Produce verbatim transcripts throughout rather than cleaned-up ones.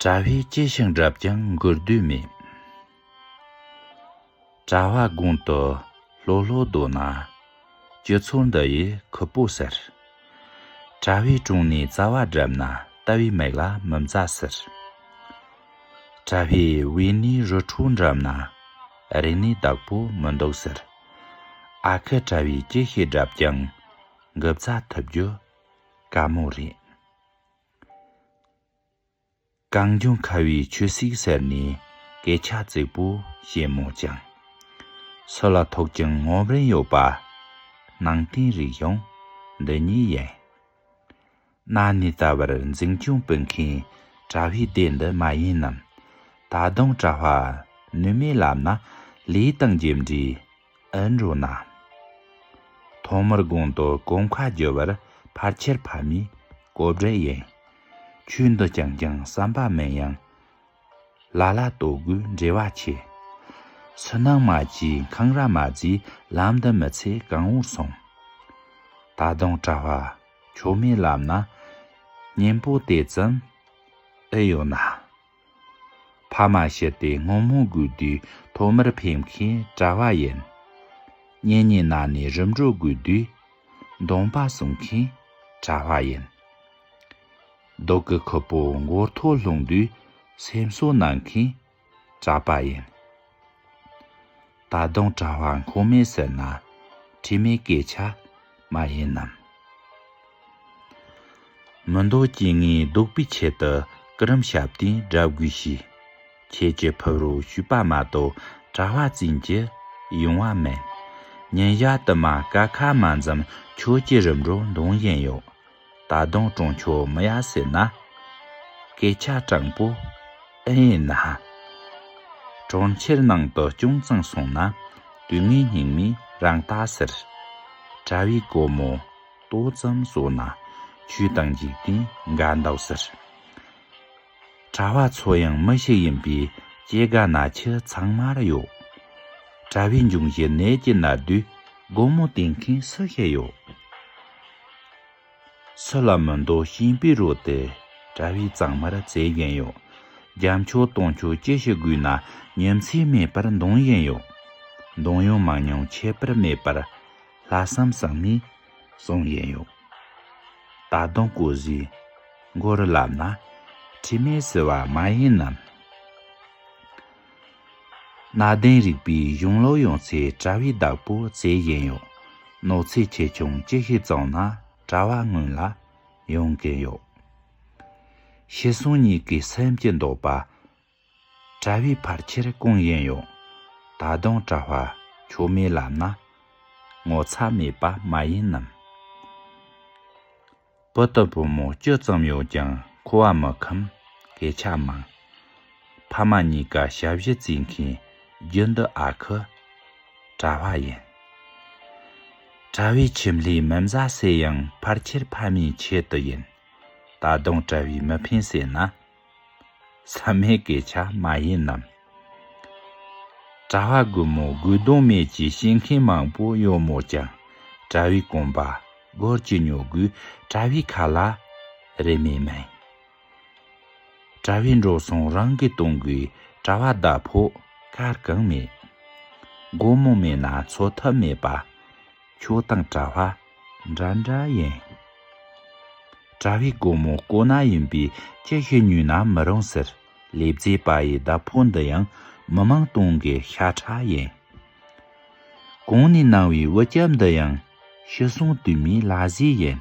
གྲྭ་བས་ཅི་ཞིག་བསྒྲུབས་ཀྱང་འགུལ་འདོད་མེད། གྲྭ་བ་དགུང་དུ་ལྷོད་ལྷོད་སྡོད་ན། སྤྱི་ཚོགས་འདི་ཡི་ཁུར་པོ་ཟེར། གྲྭ་བའི་དྲུང་ནས་རྩ་བ་བསྒྲུབས་ན། ལྟ་བའི་མིག་ལ་མི་མཛའ་ཟེར། གྲྭ་བའི་བུས་ནས་རི་ཁྲོད་འགྲིམ་ན། རིག་གནས་བདག་པོ་མི་འདུག་ཟེར། ཨ་ཁུ་གྲྭ་བས་ཅི་ཞིག་བསྒྲུབས་ཀྱང་འགུལ་བཅུག་ཐུབ་རྒྱུ་དཀའ་མོ་རེད། གངས་ལྗོངས་ཁ་བའི་ཆོས་སྲིད་ཟེར་ནས་སྐད་ཆ་རྫིག་པོ་བཤད་མོད་ཀྱང་། སུ་ལ་ཐོགས་ཀྱང་ངོམ་རིན་ཡོད་པ། ནང་བསྟན་རིག་གཞུང་འདི་གཉིས་ཡིན། གནའ་ནས་ད་བར་འཛིན་སྐྱོང་སྤེལ་མཁན་གྲྭ་བའི་སྡེ་འདི་མ་ཡིན་ནམ། ད་དུང་གྲྭ་བ་ནུས་མེད་ལབ་ན་ལས་དང་རྒྱུ་འབྲས་ཨེ་འགྲོ་ན། ཐོག་མར་དགོང་དུ་གོམ་ཁ་བསྒྱུར་བར་ཕལ་ཆེར་ཕ་མའི་གོ་སྒྲིག་ཡིན། ཆོས་འདི་རྐྱང་རྐྱང་བསམ་པ་མིན་ཡང་། ལ་ལ་ལྟོ་གོས་འབྲེལ་བ་ཆེ། སུན་སྣང་མ་བྱས་འཁང་ར་མ་བརྫིས། ལམ་འདི་མི་ཚེ་གང་བོར་སོང་། ད་དུང་གྲྭ་བ་ཆོ་མེད་ལབ་ན། གཉེན་པོ་དེ་ཙམ་ཨེ་ཡོད་ན། ཕ་མ་ཤི་སྟེ་སྔོན་མོ་དགོས་དུས་ཐོག་མར་ཕེབས་མཁན་གྲྭ་བ་ཡིན། གཉེན་ཉེ་ན་ནས་རིམ་གྲོ་དགོས་དུས་འདོན་པ་གསུང་མཁན་གྲྭ་བ་ཡིན། སྡུག་གི་ཁུར་པོ་མགོ་ཐོག་ལྷུང་དུས་སེམས་གསོ་གནང་མཁན་གྲྭ་པ་ཡིན། ད་དུང་གྲྭ་བ་མཁོ་མེད་ཟེར་ན་ཁྲེལ་མེད་སྐད་ཆ་མ་ཡིན་ནམ། མི་འདོད་རྐྱེན་ངན་ཟློག་པའི་ཆེད་དུ་སྐུ་རིམ་ཞབས་བརྟན་བསྒྲུབ་དགོས་ཞེས། ཁྱེད་ཀྱི་ཕུག་རོན་བཤུས་པ་མ་གཏོགས་གྲྭ་བ་བཙུན་གྱི་ཡོང་བ་མེད། ཉིན་ཞག་དུ་མ་ཀ་ཁ་མ་འཛོམས་ཁྱོད་ཀྱི་རིམ་གྲོ་འདོན་བཞིན་ཡོད། ད་དུང་གྲོང་ཆོག་མི་ཡ་ཟེར་ན། སྐད་ཆ་དྲང་པོ་ཨེ་ཡིན་ན། གྲོང་ཁྱེར་ནང་དུ་ཅུང་ཙམ་སོང་ན་དུས་ངན་སྙིགས་མའི་རང་རྟགས་ཟེར། གྲྭ་བའི་སྒོ་མོ་ཏོག་ཙམ་ཟོས་ན་ཆོས་དང་འཇིག་རྟེན་འགལ་འདུག་ཟེར། གྲྭ་བ་ཚོ་ཡང་མི་ཞིག་ཡིན་པས་སྐྱེ་རྒ་ན་འཆི་ཚང་མར་ཡོད། གྲྭ་བའི་འབྱུང་བཞི་ནད་ཀྱིས་མནར་དུས་སྒོ་མོ་བསྟེན་མཁན་སུ་ཞིག་ཡོད། སུ་ལ་མི་འདོད་གཤིན་པོའི་རོ་དེ་གྲྭ་བའི་གཙང་མར་བཙལ་བཞིན་ཡོད། རྒྱབ་མཆོག་གཏོང་མཆོག་ཅི་ཞིག་དགོས་ན་ཉིན་མཚན་མེད་པར་འདོན་བཞིན་ཡོད། འདོན་ཡོང་མང་ཉུང་ཁྱད་པར་མེད་པར་ལྷག་བསམ་ཟང་ངེས་གསུང་བཞིན་ཡོད། ད་དུང་གོ་ཟིག་མགོ་རུ་ལབ་ན་ཁྲེལ་མེད་ཟེར་བ་མ་ཡིན་ནམ། གནའ་དེང་རིག་པའི་གཞུང་ལུགས་ཡོང་ཚེ་གྲྭ་བའི་བདག་པོ་བཙལ་བཞིན་ཡོད། གནོད་འཚེ་ཆེ་ཆུང་ཅི་ཞིག་བྱུང་ན་གྲྭ་བ་སྔོན་ལ་ཡོང་གིན་ཡོད། ཤི་གསོན་གཉིས་ཀའི་སེམས་ཀྱི་འདོད་པ་གྲྭ་བས་ཕལ་ཆེར་སྐོང་བཞིན་ཡོད། ད་དུང་གྲྭ་བ་ཆོ་མེད་ལབ་ན་ངོ་ཚ་མེད་པ་མ་ཡིན་ནམ། བུ་དང་བུ་མོ་ཅི་ཙམ་ཡོད་ཀྱང་འཁོར་བ་མི་ཁོམ་སྐད་ཆ་མང་། ཕ་མ་གཉིས་ཀ་ཞབས་ཕྱི་བཙལ་མཁན་རྒྱུན་དུ་ཨ་ཁུ་གྲྭ་བ་ཡིན། གྲྭ་བའི་ཁྱིམ་ལས་མི་མཛའ་ཟེར་ཡང་ཕལ་ཆེར་ཕ་མའི་ཆེད་དུ་ཡིན། ད་དུང་གྲྭ་བས་མི་ཕན་ཟེར་ན། བསམ་མེད་སྐད་ཆ་མ་ཡིན་ནམ། གྲྭ་བ་རྒོད་མོ་རྒོད་གདོང་མེད་ཅེས་བཤད་མཁན་མང་པོ་ཡོད་མོད་ཀྱང་གྲྭ་བའི་གོམ་པ་སྒོར་གྱི་ཉོ་དགོས། གྲྭ་བའི་ཁ་ལ་རིན་མེད་མིན། གྲྭ་བའི་འགྲོ་སོང་རང་གིས་གཏོང་དགོས། གྲྭ་བ་བདག་ཕོ་ཁར་གང་མེད། སྒོར་མོ་མེད་ན་འཚོ་ཐབས་མེད་པ། ཁྱོད་དང་གྲྭ་བ་འདྲ་འདྲ་ཡིན། གྲྭ་བའི་སྒོར་མོ་ལྐོག་ན་ཡིན་པས་ཅི་ཞིག་ཉོས་ན་མི་རུང་ཟེར། ལས་བྱེད་པ་ཡི་བདག་ཕོ་འདི་ཡང་མི་མང་སྟོང་གི་ཤ་ཁྲག་ཡིན། གོང་ནས་གནང་བའི་འུ་ཅག་འདི་ཡང་ཤི་སོང་དུས་མའི་ལ་ཟས་ཡིན།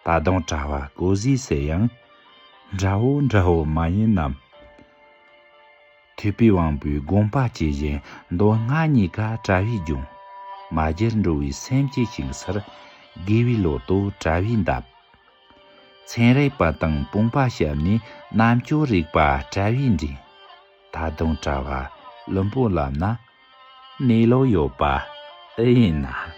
ད་དུང་གྲྭ་བ་གོ་ཟས་ཟེར་ཡང་འདྲ་བོ་འདྲ་བོ་མ་ཡིན་ནམ། ཐོས་པའི་དབང་པོའི་དགོངས་པ་ཇི་བཞིན་མདོ་སྔགས་གཉིས་ཀ་གྲྭ་བས་སྦྱོང་། མ་བསྒྱུར་འགྲོ་བའི་སེམས་ཀྱི་ཞིང་སར། དགེ་བའི་ལོ་ཏོག་གྲྭ་བས་འདེབས། ཚན་རིག་པ་དང་དཔུང་པ་བཤམས་ནས། རྣམ་དཔྱོད་རིག་པ་གྲྭ་བས་འདྲེན། ད་དུང་གྲྭ་བ་བླུན་པོ་ལབ་ན། གནས་ལུགས་ཡོད་པ་ཨེ་ཡིན་ན།